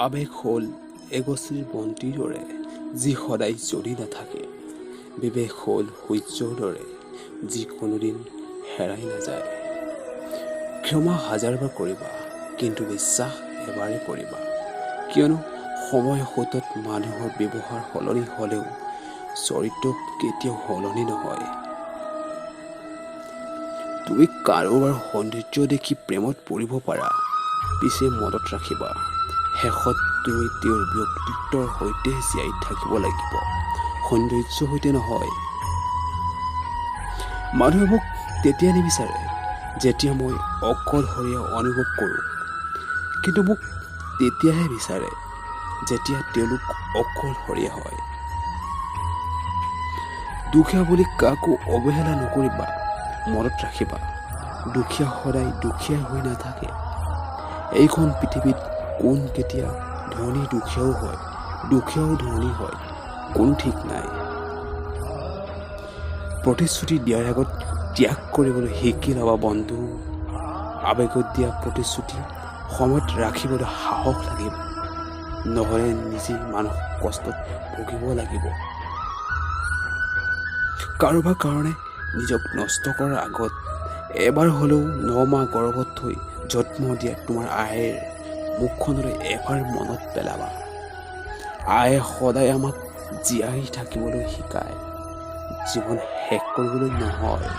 আৱেগ হ'ল এগছিৰ বন্তিৰ দৰে, যি সদায় জ্বলি নাথাকে। বিবেক হ'ল সূৰ্যৰ দৰে, যি কোনোদিন হেৰাই নাযায়। ক্ষমা হাজাৰবাৰ কৰিবা, কিন্তু বিশ্বাস এবাৰেই কৰিবা, কিয়নো সময়ৰ সোঁতত মানুহৰ ব্যৱহাৰ সলনি হ'লেও চৰিত্ৰ কেতিয়াও সলনি নহয়। তুমি কাৰোবাৰ সৌন্দৰ্য দেখি প্ৰেমত পৰিব পাৰা, পিছে মনত ৰাখিবা, শেষত তুমি তেওঁৰ ব্যক্তিত্বৰ সৈতে জীয়াই থাকিব লাগিব, সৌন্দৰ্যৰ সৈতে নহয়। মানুহে মোক তেতিয়া নিবিচাৰে যেতিয়া মই অকলশৰীয়া অনুভৱ কৰোঁ, কিন্তু মোক তেতিয়াহে বিচাৰে যেতিয়া তেওঁলোক অকলশৰীয়া হয়। দুখীয়া বুলি কাকো অৱহেলা নকৰিবা। মনত ৰাখিবা, দুখীয়া সদায় দুখীয়া হৈ নাথাকে। এইখন পৃথিৱীত কোন কেতিয়া ধনী দুখীয়াও হয়, দুখীয়াও ধনী হয়, কোনো ঠিক নাই। প্ৰতিশ্ৰুতি দিয়াৰ আগত ত্যাগ কৰিবলৈ শিকি ল'বা বন্ধু। আৱেগত দিয়া প্ৰতিশ্ৰুতি সময়ত ৰাখিবলৈ সাহস লাগিব, নহ'লে নিজেই মানসিক কষ্টত ভুগিব লাগিব। কাৰোবাৰ কাৰণে নিজক নষ্ট কৰাৰ আগত এবাৰ হ'লেও 9 মাহ গৰ্ভত থৈ জন্ম দিয়া তোমাৰ আইৰ মুখখনলৈ এবাৰ মনত পেলাবা। আয়ে সদায় আমাক জীয়াই থাকিবলৈ শিকায়, জীৱন শেষ কৰিবলৈ নহয়।